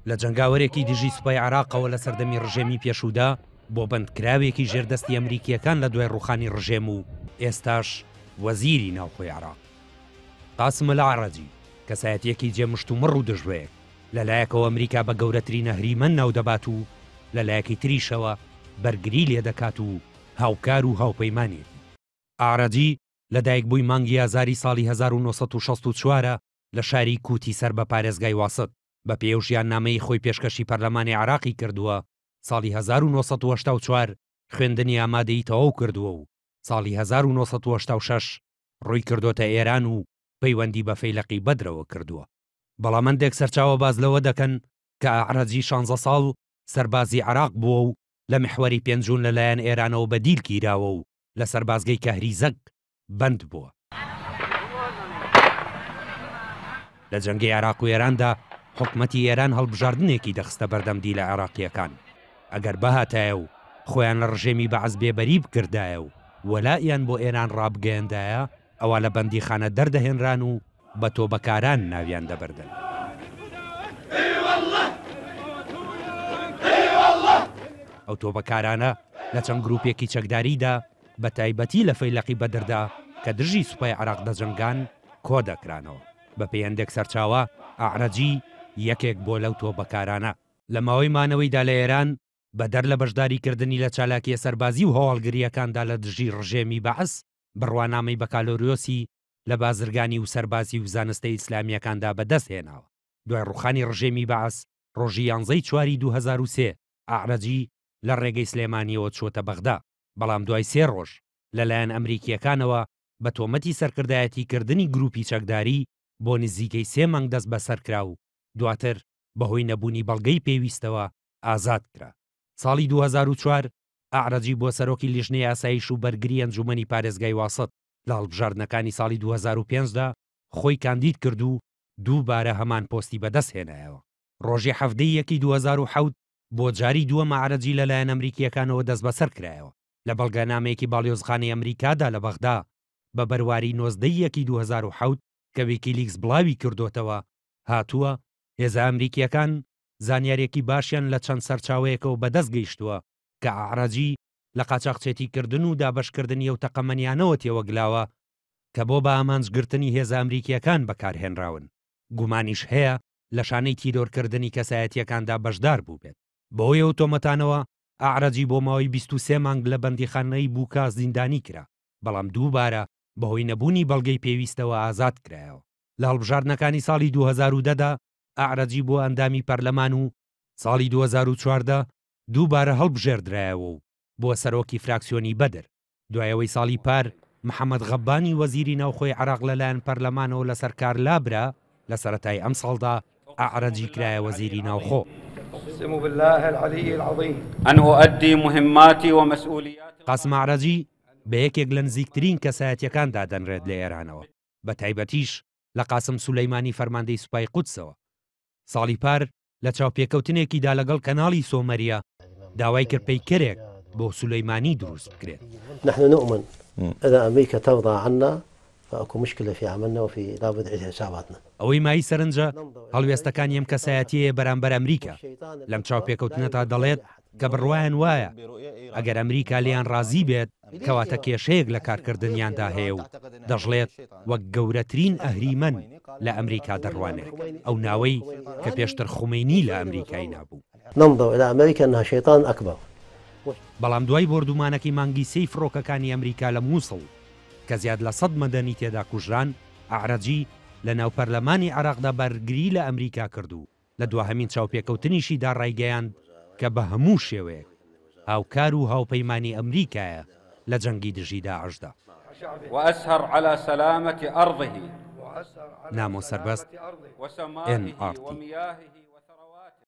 لە جەنگاوەرێکی دژی سوپای عێراقەوە لە سەردەمی ڕژێمی پێشوودا بۆ بەندکراوێکی ژێر دەستی ئەمریکییەکان لە دوای ڕووخانی ڕژێم و ئێستاش وەزیری ناوخۆی عێراق. قاسم ئەلئەعرەجی، کەسایەتییەکی جێ مشتومڕ و دژبەیەک، لە لایەکەوە ئەمریکا بە گەورەترین ئەهریمەن ناودەبات و لە لایەکی تریشەوە بەرگری لێدەکات و هاوکار و هاوپەیمانیەتی. ئەعرەجی لە دایکبووی مانگی ئازاری ساڵی 1964 ە لە شاری کوتی سەر بە پارێزگای واسط، بەپێی ئەو ژیاننامەی خۆی پێشکەشی پەرلەمانی عێراقی کردووە، ساڵی 1984 خوێندنی ئامادەیی تەواو کردووە و ساڵی 1986 ڕووی کردۆتە ئێران و پەیوەندی بە فەیلەقی بەدرەوە کردووە. بەڵام هەندێک سەرچاوە باس لەوە دەکەن کە ئەعرەجی شانزە ساڵ سەربازی عێراق بووە و لە میحوەری پێنجوون لەلایەن ئێرانەوە بە دیل گیراوە و لە سەربازگەی کەهریزەک بەند بووە. لە جەنگی عێراق و ئێراندا حکومەتی ئێران هەڵبژاردنێکی دەخستە بەردەم دیلە عێراقییەکان، ئەگەر بهاتایە و خۆیان لە ڕژێمی بەعس بێبەری بکردایە و وەلائیان بۆ ئێران ڕابگەیەندایە، ئەوا لە بەندیخانە دەردەهێنران و بە تۆبەکاران ناویان دەبردن. ئەو تۆبەکارانە لە چەند گروپێکی چەکداریدا بە تایبەتی لە فەیلەقی بەدردا کە دژی سوپای عێراق دەجەنگان کۆدەکرانەوە. بەپێی هەندێک سەرچاوە ئەعرەجی یەکێک بووە لەو تۆبەکارانە. لە ماوەی مانەوەیدا لە ئێران بەدەر لە بەشداریکردنی لە چالاکییە سەربازی و هەواڵگرییەکاندا لە دژی ڕژێمی بەعس، بڕوانامەی بەکالۆریۆسی لە بازرگانی و سەربازی و زانستە ئیسلامییەکاندا بەدەست هێناوە. دوای ڕووخانی ڕژێمی بەعس، ڕۆژی یانزەی چواری 2003 ئەعرەجی لە ڕێگەی سلێمانییەوە چووەتە بەغدا، بەڵام دوای سێ ڕۆژ لەلایەن ئەمریکییەکانەوە بە تۆمەتی سەرکردایەتیکردنی گرووپی چەکداری بۆ نزیکەی سێ مانگ دەستبەسەر کرا و دواتر بەهۆی نەبوونی بەڵگەی پێویستەوە ئازاد کرا. ساڵی 2004 ئەعرەجی بووە سەرۆکی لیژنەی ئاسایش و بەرگری ئەنجوومەنی پارێزگای واسط، لە هەڵبژاردنەکانی ساڵی 2005 دا خۆی کاندید کرد و دووبارە هەمان پۆستی بەدەست هێنایەوە. ڕۆژی 17 ی یەکی 2007 بۆ جاری دووەم ئەعرەجی لەلایەن ئەمریکییەکانەوە دەستبەسەر کرایەوە. لە بەڵگەنامەیەکی باڵیۆزخانەی ئەمریکادا لە بەغدا بە بەرواری 19 ی یەکی 2007 کە ویکیلیکس بڵاوی کردۆتەوە هاتووە، هێزە ئەمریکییەکان زانیارییەکی باشیان لە چەند سەرچاوەیەکەوە بەدەست گەیشتووە کە ئەعرەجی لە قاچاخچێتیکردن و دابەشکردنی ئەو تەقەمەنیانەوە تێوەگلاوە کە بۆ بەئامانجگرتنی هێزە ئەمریکییەکان بەکارهێنراون، گومانیش هەیە لە شانەی تیرۆرکردنی کەسایەتییەکاندا بەشدار بووبێت. بەهۆی ئەو تۆمەتانەوە ئەعرەجی بۆ ماوەی 23 مانگ لە بەندیخانەی بوکا زیندانی کرا، بەڵام دووبارە بەهۆی نەبوونی بەڵگەی پێویستەوە ئازاد کرایەوە. لە هەڵبژاردنەکانی ساڵی 2010 دا ئەعرەجی بووە ئەندامی پەرلەمان و ساڵی 2014 دووبارە هەڵبژێردرایەوە و بووە سەرۆکی فراکسیۆنی بەدر. دوای ئەوەی ساڵی پار محەمەد غەبانی وەزیری ناوخۆی عێراق لەلایەن پەرلەمانەوە لەسەر کار لابرا، لە سەرەتای ئەمساڵدا ئەعرەجی کرایە وەزیری ناوخۆ. قاسم ئەعرەجی بە یەکێک لە نزیکترین کەسایەتییەکان دادەنرێت لە ئێرانەوە، بە تایبەتیش لە قاسم سولەیمانی فەرماندەی سوپای قودسەوە. ساڵی پار لە چاوپێکەوتنێکیدا لەگەڵ کەناڵی سۆمەریە داوای کرد پەیکەرێک بۆ سولەیمانی دروست بکرێت. نحن نؤمن اذا امريكا ترضى عنا فاكو مشكلة في عملنا وفي لابد عيد حساباتنا. ئەوەی مایەی سەرنجە هەڵوێستەکانی ئەم کەسایەتیەیە بەرامبەر ئەمریکا، لەم چاوپێکەوتنەدا دەڵێت کە بڕوایان وایە ئەگەر ئەمریکا لێیان ڕازی بێت کەواتە کێشەیەک لە کارکردنیاندا هەیە و دەشڵێت وەک گەورەترین ئەهریمەن لە ئەمریکا دەڕوانێت، ئەو ناوەی کە پێشتر خومەینی لە ئەمریکای نابوو. ننظر الى امريكا انها شيطان اكبر. بەڵام دوای بۆردومانەکەی مانگی سێی فڕۆکەکانی ئەمریکا لە موسڵ کە زیاد لە 100 مەدەنی تێدا کوژران، ئەعرەجی لە ناو پەرلەمانی عێراقدا بەرگری لە ئەمریکا کرد و لە دواهەمین چاوپێکەوتنیشیدا ڕایگەیاند کە بە هەموو شێوەیەک هاوکار و هاوپەیمانی ئەمریکایە لە جەنگی دژی داعشدا. وأسهر على سلامة أرضه نامۆ سەربەست، ئێن ئاڕ تی.